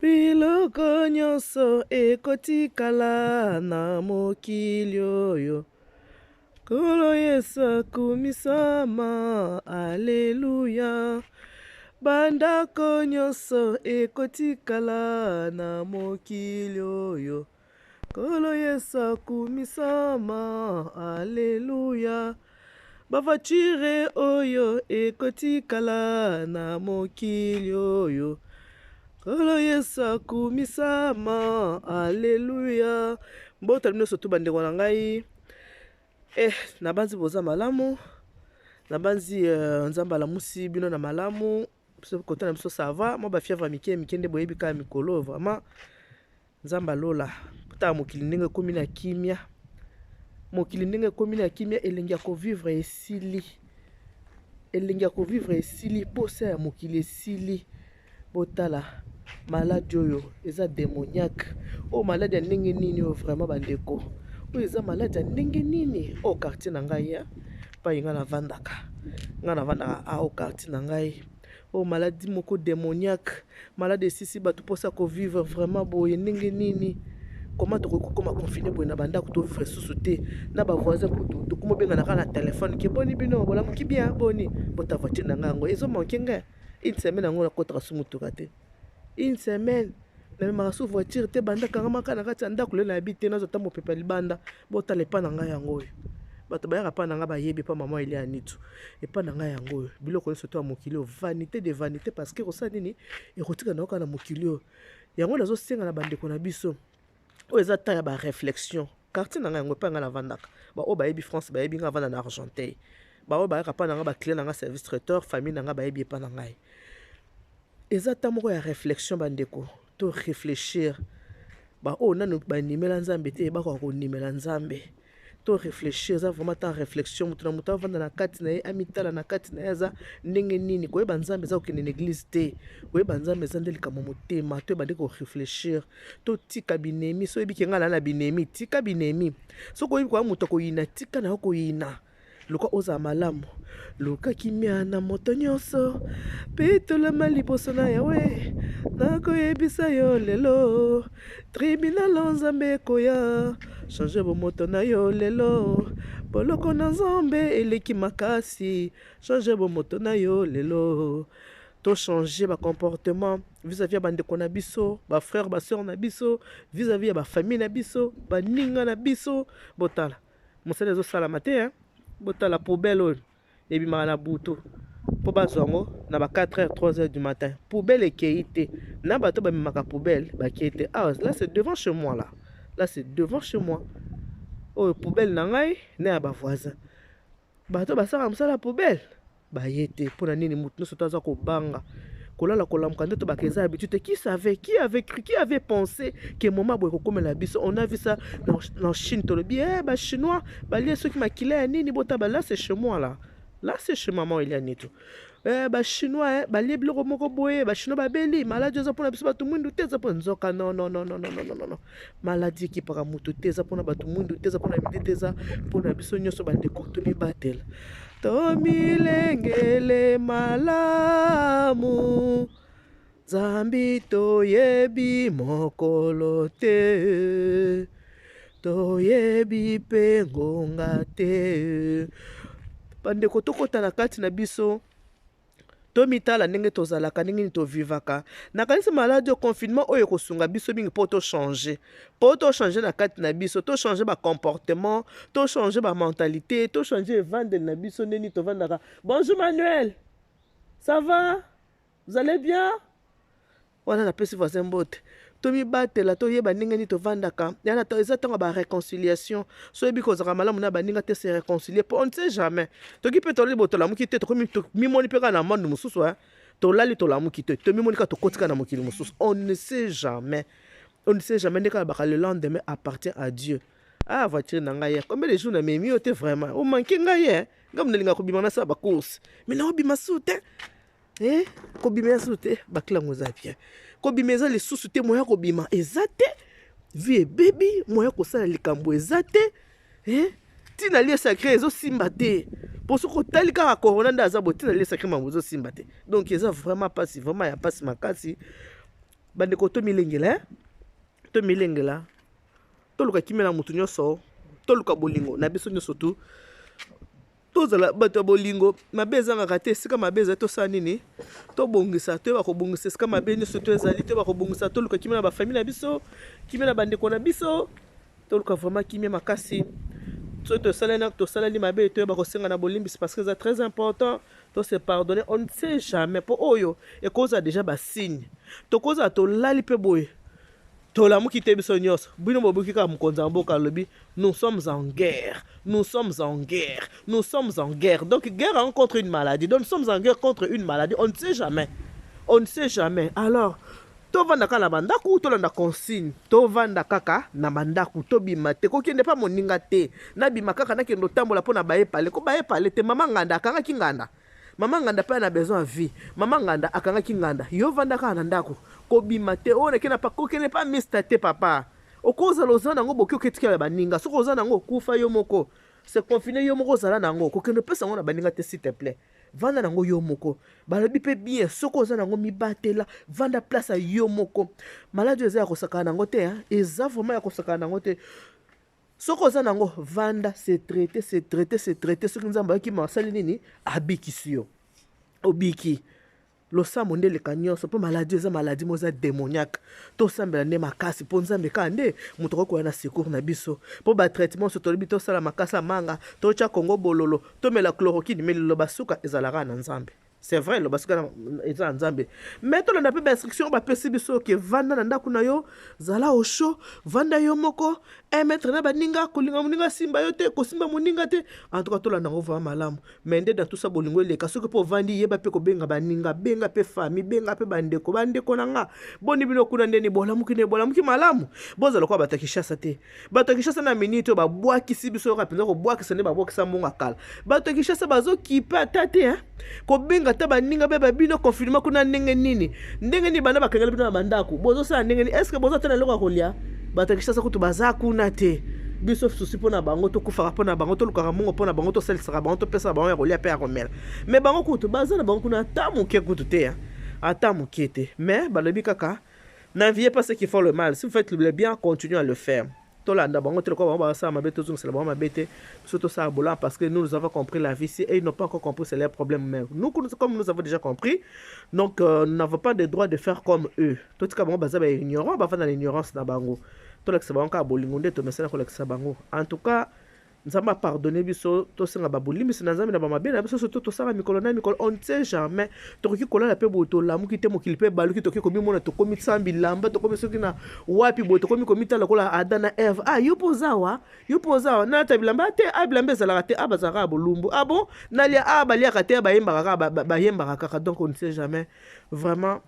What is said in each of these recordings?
Biloko nyonso ekotikala na mokili oyo. Nkolo Yesu akumisama, aleluya. Bandako nyonso ekotikala na mokili oyo. Nkolo Yesu akumisama, aleluya. Ba voiture oyo ekotikala na mokili oyo. Nkolo Yesu akumisama, aleluya. Mbote bino surtout, bandeko na ngai. Nabanzi boza malamu. Nabanzi Nzambe alamusi bino na malamu. Biso kota na biso, ça va. Mwa bafièvre mike mike nde boyebi kaka mikolo. Vraiment, Nzambe alola. Tala mokili ndenge ekómi na kimia, mokili ndenge ekómi na kimia. Elengi ya kovivre esili, elengi ya kovivre esili, posa ya mokili esili. Botala maladie oyo eza démoniaque. Oyo maladie ya ndenge nini oyo? Vraiment, bandeko, oyo eza maladie ya ndenge nini? Oyo quartier na ngai pai ngai navandaka, ngai navandaka a oyo quartier na ngai. Oyo maladie moko démoniaque, maladie esisi bato mposa kovivre. Vraiment, boye ndenge nini? Comment tokoki kokóma confiné boye na bandako, tovivre susu te na bavoisin? Kutu tokóma obengana kaka na telefone ke: "Boni bino, bolamuki bien? Boni?" Bota voiture na ngai yango ezomanquer ngai. Une semaine yango nakotaka su motuka te, une semaine namemaka su voiture te. Banda kangamaka na kati ya ndako, lelo nayebi te, nazwa ta mopepe ya libanda. Botala epa na ngai yango oyo. Bato bayaka epa na ngai bayebi epa mama Elia ya Nitu. Epa na ngai yango oyo. Biloko nyonso to ya mokili oyo, vanité de vanité, parce que kosala nini? Ekotika na yoka na mokili oyo. Yango nazosenga na bandeko na biso, oyo eza temps ya baréflexion. Quartier na ngai yango, epai ngai navandaka, baoyo bayebi France bayebi ngai avanda na Argenteuil. Baoyo bayaka mpa na ngai, baclient na ngai, service traiteur, famille na ngai bayebi epa na ngai. Eza temps moko ya réflexion, bandeko, to réfléchir. Baoyo nanu bandimela Nzambe te, bakoka kondimela Nzambe. To réfléchir, eza vraiment temps réflexion. Moto na moto avanda na kati na ye, amitala na kati na ye aza ndenge nini. Koyeba Nzambe eza kokende na église te, koyeba Nzambe eza nde likambo motema. Toyeba nde korefléchir, totika binemi. So oyebi ke ngai na na binemi, tika binemi. Soki oyebi koya moto akoyina, tika na yo koyina. Luka ozala malamu, luka kimia na moto nyonso, mpe tolama liboso na Yawe. Nakoyebisa yo lelo, tribunal Nzambe ekoya. Change bomoto na yo lelo, boloko na Nzambe eleki makasi. Change bomoto na yo lelo. Tochange bacomportement vis-à-vis ya bandeko na biso, bafrère, basœur na biso, vis-à-vis ya bafamille na biso, baninga na biso. Botala mosala ezosalama te, hein? Botala poubelle oyo ebimaka na butu mpo bazwa yango na ba 4 heures, 3 heures du matin. Poubelle ekei te, na bato bamemaka poubelle bakei te. Ah, là c'est devant chez moi, là, là c'est devant chez moi. Oyo poubelle na ngai na ya bavoisin. Bato basalaka mosala ya poubelle baye te. Mpona nini? Motu nyonso to aza kobanga kolala, kolamuka nde tobaka eza habitude te. Qui savait, qui avait cru, qui avait pensé que moment boye kokomela biso? On a vu ça na Chine. Tolobi eh, bachinois balie soki makila ya nini. Botaba, là c'est chez moi, là, là c'est chez maman Elia Nitu. Bachinois balie biloko moko boye, bachinois babeli maladie. Eza mpona biso bato mwindu te, eza mpona nzoka. Non, non, non, non, non, non, non, non. Maladie ekipaka motu te, eza mpona bato mwindu te, eza mpona mide te, eza mpona biso nyonso. Bandeko, tomibatela, tomilengele malamu. Nzambi toyebi mokolo te, toyebi mpe ngonga te. Bandeko, tokɔta na kati na biso, tomitala ndenge tozalaka, ndenge nini tovivaka. Nakanisi maladie ya confinement oyo ekosunga biso mingi mpo tochange, mpo tochange na kati na biso, tochange bacomportement, tochange bamentalité, tochange evandeli na biso, ndeni tovandaka. Bonjour Manuel, ça va, vous allez bien? Wana napesi voisin mbote. Tomibatela, toyeba ndenge nini tovandaka. Yana eza ntango ya baréconciliation. So oyebi kozalaka malamu na baninga te, se réconcilier, po on ne sait jamais. Toki mpe tolali bo, tolamuki te, tokomi mimoni mpe kaka na monde mosusu. Tolali, tolamuki te, tomimoni kaka tokoti kaka na mokili mosusu. On ne sait jamais, on ne sait jamais. Nde kaka baka, le lendemain appartient à Dieu. Ah, voiture na ngai, combien de jours namemi yo te? Vraiment, omanquer ngai ye. Ngai nalinga kobima, nasala bacourse, mais naobima su te. Kobima eza susu te. Baclé yango eza bien. Kobima eza lisusu te, moya kobima eza te. Vie ebebi, moya kosala likambo eza te. Ntina lieu sacré ezosimba te. Mpo soki otali kaka corona nde aza boye, ntina lesaki mambo ezosimba te. Donc eza vraiment mpasi, vraiment ya mpasi makasi. Bandeko, tomilengela, tomilengela, toluka kimia na motu nyonso, toluka bolingo na biso nyonso, tu tozala bato ya bolingo. Mabe ezangaka te. Esika mabe ezali, tosala nini? Tobongisa, toyeba kobongisa esika mabe nyonso to ezali, toyeba kobongisa. Toluka kimia na bafamille na biso, kimia na bandeko na biso. Toluka vraiment kimia makasi. Soki tosalani mabe, toyeba kosenga na bolimbisi, parce que eza très important to se pardonner. On ne sait jamais, mpo oyo ekozala déjà basigne. Tokozala tolali mpe boye, tolamuki te, biso nyonso. Bino bobuki kaka mokonzi ya mboka alobi: "Nous sommes en guerre, nous sommes en guerre, nous sommes en guerre." Donc guerre contre une maladie. Donc nous sommes en guerre contre une maladie. On ne sait jamais, on ne sait jamais. Alors tovanda kaka na bandako, tolanda consigne, tovanda kaka na bandako, tobima te, kokende mpa moninga te. Nabima kaka nakende otambola mpo na bayepale, ko bayepale te. Mama Nganda akangaki nganda, mama Nganda mpe na besoin ya vie. Mama Nganda akangaki nganda. Yo vanda kaka na ndako, kobima te. Oyo nakende pa, kokende pa mista te. Papa, okozala oza nango, boki oketikala baninga. Soki oza nango, okufa yo moko. Se confiner yo moko, ozala nango, kokende opesa yango na baninga te, s'il te plaît. Vanda nango yo moko. Balobi mpe bien, soki oza nango, mibatela, vanda place ya yo moko. Maladie oyo eza ya kosakana nango te, eza vraiment ya kosakana nango te. Soki oza nango, vanda, se traiter, se traiter, se traiter. Soki Nzambe ayokima, asali nini, abikisi yo, obiki. Losambo nde eleka nyonso, mpo maladie eza maladie mo eza démoniaque. Tosambela nde makasi, mpo Nzambe kaka nde moto akoki koya na secours na biso. Mpo batraitement nyonso tolobi, tosala makasi ya manga, totya kongo bololo, tomela chloroquine, mais liloba suka ezalaka na Nzambe. C'est vrai, loba suka eza na Nzambe, mais tolanda mpe bainstruction oyo bapesi biso ke vanda na ndako na yo, zala au chaud, vanda yo moko, 1 mètre na baninga, kolinga moninga asimba yo te, kosimba moninga te. En tout cas, tolanda yango vraiment malamu. Mais nde dans tout ça, bolingo eleka. Soki mpo ovandi, yeba mpe kobenga baninga, benga mpe famille, benga mpe bandeko. Bandeko na nga, boni bino kuna? Ndeni bolamuki? Nde bolamuki malamu? Bozala kwa bato ya Kinshasa te. Bato ya Kinshasa na minute oyo babwakisi biso yoka mpenza kobwakisa nde babwakisa mbongo ya kala. Bato ya Kinshasa bazokipe ata te, kobenga ata baninga mpe babino. Confinement kuna ndenge nini? Ndenge nini banda bakangela bino na bandako? Bozosala ndenge nini? Est-ce boza te na eloko ya kolia? Bato ya Kinshasa kutu baza kuna te. Biso souci mpo na bango, tokufaka mpo na bango, tolukaka mbongo mpo na bango, tosalisaka bango, topesaka bango ya kolia mpe ya komela. Mais bango kutu baza na bango kuna ata moke kutu te, ata moke te. Mais balobi kaka: "N'enviez pas ceux qui font le mal. Si vous faites le bien, continuez à le faire." Tolanda bango te. Lokola bango basala mabe, tozongisela bango mabe te. Biso tosala bolamu, parce que nous, nous avons compris la vie. Si et ils n'ont pas encore compris, c'est leur problème. Mais nous, comme nous avons déjà compris, donc nous n'avons pas de droit de faire comme eux. Totika bango, baza baignorant, bafanda na ignorance na bango. Tolakisa bango kaka bolingo nde tomesana kolakisa bango. En tout cas, Nzambe apardonne biso. Tosenga babolimbisi na Nzambe na bamabe na biso, surtout tosala mikolo na mikolo. On ne sait jamais, tokoki kolala mpe boye, tolamuki te, mokili mpe baluki, tokoki komimona tokomi sa bilamba, tokomi soki na wapi boye, tokomi komitala lokola Adam na Eve. Ah, yo mpo oza awa, yo mpo oza awa, nalata bilamba te. A bilamba ezalaka te, a bazalaka ya bolumbu. Ah bon, nalia a baliaka te, bayembaka kaka, bayembaka kaka. Donc on ne sait jamais vraiment.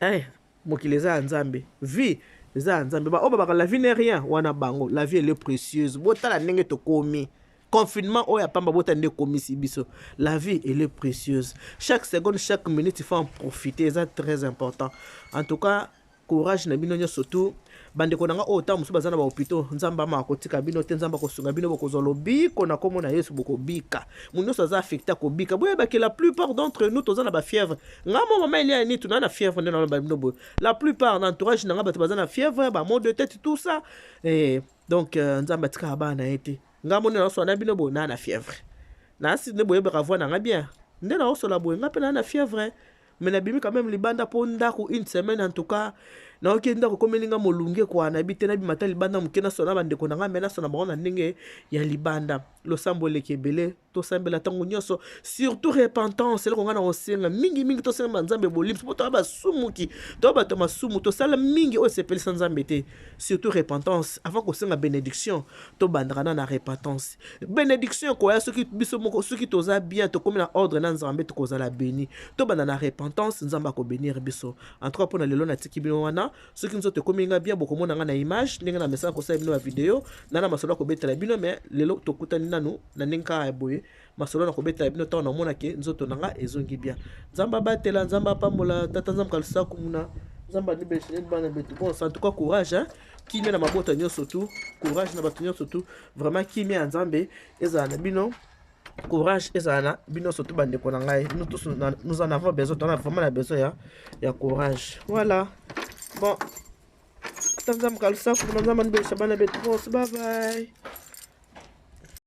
Eh, mokili eza ya Nzambe, vie eza ya Nzambe. Baoyo babaka "la vie n'est rien" wana, bango, la vie, elle est précieuse. Botala ndenge tokomi. Confinement oyo ya pamba, botala nde ekomisi biso. La vie, elle est précieuse. Chaque seconde, chaque minute, il faut en profiter, eza très important. En tout cas, courage na bino nyonso, surtout bandeko na nga oyo ntango mosusu baza na bahôpitaux. Nzambe ama akotika bino te, Nzambe akosunga bino, bokozwa lobiko na nkombo na Yesu, bokobika. Moto nyonso aza affecté akobika. Boyebaki, la plupart d'entre nous toza na bafièvre. Nga mo mama Elia ni tuna na fièvre nde naloba bino boye. La plupart na entourage na nga, bato baza na fièvre, bamaux de tête, tout ça. Eh, donc Nzambe atikaka bana na ye te. Nga mo nde naosola na bino boye, naa na fièvre. Nasi nde boyebaka voix na nga bien nde naosola boye. Nga mpe naa na fièvre, mais nabimi quand même libanda mpo ndako une semaine. En tout cas, nayoki ndako ekomeli nga molunge kwa, nayebi te. Nabima ta libanda moke, nasona bandeko na ngai, mais nasona bango na ndenge ya libanda. Losambo eleki ebele, tosambela ntango nyonso, surtout repentance. Eloko ngai na kosenga mingimingi, tosenga banzambe bolimbisi, mpo toya basumuki, toya bato ya masumu, tosala mingi oyo esepelisa Nzambe te. Surtout repentance. Avant kosenga bénédiction, tobandaka na repentance. Bénédiction ekoya soki biso moko, soki toza bien, tokomi na ordre na Nzambe, tokozala béni. Tobanda na repentance, Nzambe akobénir biso. En tout cas, mpona lelo natiki bino wana. Soki nzoto ekomi nga bien, bokomona nga na image ndenge na mesana kosala bino bavideo na masolo ya kobetela bino. Mais lelo tokutani nanu na ndenge kaka ya boye. Masolo na kobetela bino ntango namonake nzoto na nga ezongi bien. Nzambe abatela, Nzambe apambola, tata Nzambe kalisaku muna, Nzambe alibeshele bana betu. Bon, en tout cas, courage, hein? Kimia na mabota nyonso, tu courage na bato nyonso, tu vraiment kimia ya Nzambe ezala na bino. Courage ezala na bino, surtout bandeko na ngai. Nous tous, nous en avons besoin. Toza vraiment na besoin ya courage. Voilà. Bon, ata Nzambe kalusaku na Nzambe anibelisa bana betu bonso. Bye bye.